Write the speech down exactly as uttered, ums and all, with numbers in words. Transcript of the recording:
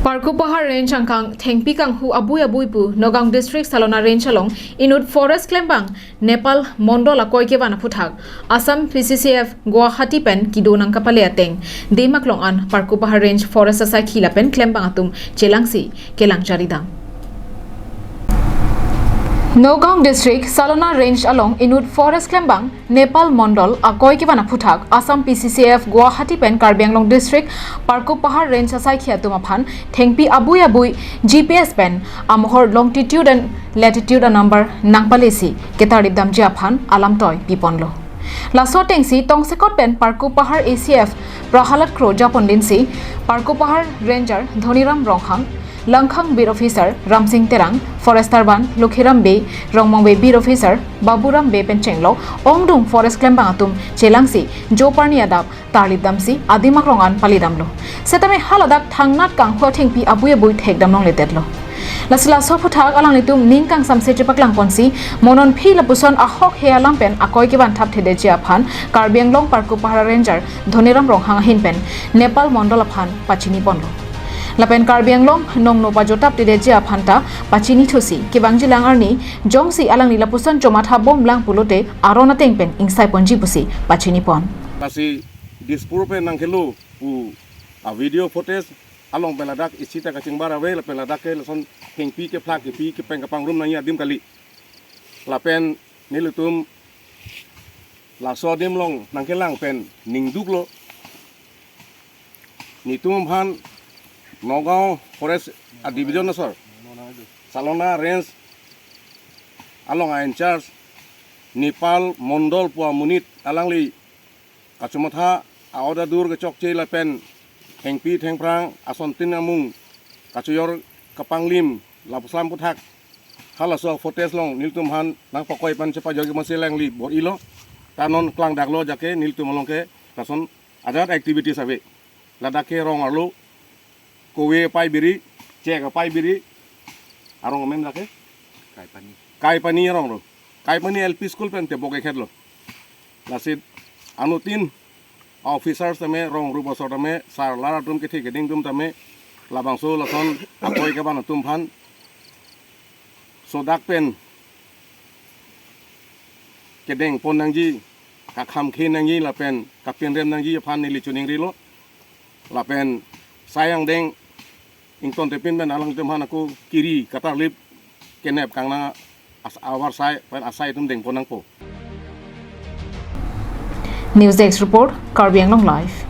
Parkup Pahar Range angkang thengpi kanghu abui abui pu Nagaon District Salona Range along inut forest klembang Nepal Mondol akoi kevan aphuthak Assam P C C F Guwahati pen kedo nangkapale ateng Demak long an Parkup Pahar Range forest asaikhi lapen klembang atum chelangsi kelang charidam. Nagaon District Salona Range along inut forest klembang Nepal Mondol akoi kevan aphuthak Assam P C C F Guwahati pen Karbi Anglong District Parkup Pahar Range asaikhi atum aphan thengpi abui abui G P S pen amohor longitude and latitude a number nangpalesi ketarlip damji aphan alam toi piponlo. Laso atengsi tongsekot pen Parkup Pahar A C F Prahalad Kro japonlinsi Parkup Pahar Ranger Dhoniram Ronghang, Langkhang Beat Officer Ramsing Terang, Forester Ban Lokhiram Bey, Rongmongve Beat Officer Baburam Bey pen chenglok ongdung forest klembang atum chelangsi joparni adap tarlip damsi adim akrong an palidamlo. Setame haladak thangnat kanghu thengpi abui abui thekdam longledetlo. Lasi laso aphuthak alanglitum ning kangsamse chepaklangponsi mo non phi lapuson ahok he alam pen akoi kevan thapthedetji aphan Karbi Anglong Parkup Pahar Ranger Dhoniram Ronghang ahin pen Nepal Mondol aphan pachiniponlo. Lapen Karbi Anglong nongno pajotapthedetji aphan ta pachinithusi kevangjilang arni jongsi alangli lapuson chomathabomlang pulote aron ateng pen ingsaiponji pusi pachinipon. Lasi Dispur pen nangkelo pu a video footage along pen ladak isi ta kachingbar ave lapen ladak ke lason thengpi kephlak kepi kepeng kapangrum nangji adim kali. Lapen nelitum laso adim along nangkelang pen ningduklo. Netum aphan Nagaon Forest a Division asor Salona Range along a in charge Nepal Mondol pu amonit alangli kachomatha a-order dur kechokche lapen thengpi thengphrang asontin amung kachojor kapanglim lapuson aphuthak halaso footage along nelitum aphan nangpakoi pen chepajok masi alangli bor-ilo. Ta non klangdaklo jake nelitum along ke lason ajat activities ave. Ladak ke rong arlo, kove apai biri, chek apai biri, arong amen lake? Kaipani. Kaipani arong lo. Kaipani L P school pen tebok ekhedlo. Lasi anuttin officers tame, rong rup asor tame, sar lar atum kethe keding atum tame, labangso lason akoi kevan atum aphan sodak pen kedengpon nangji, kakhamkhe nangji lapen kapinrem nangji aphan neli choningrilo. Lapen sai angdeng ingtontepin pen alangtum aphan ako kiri katarlip kenep kangnang as-, avarsai pen asai atum dengpon nangpo. News Desk Report, Karbi Anglong Live.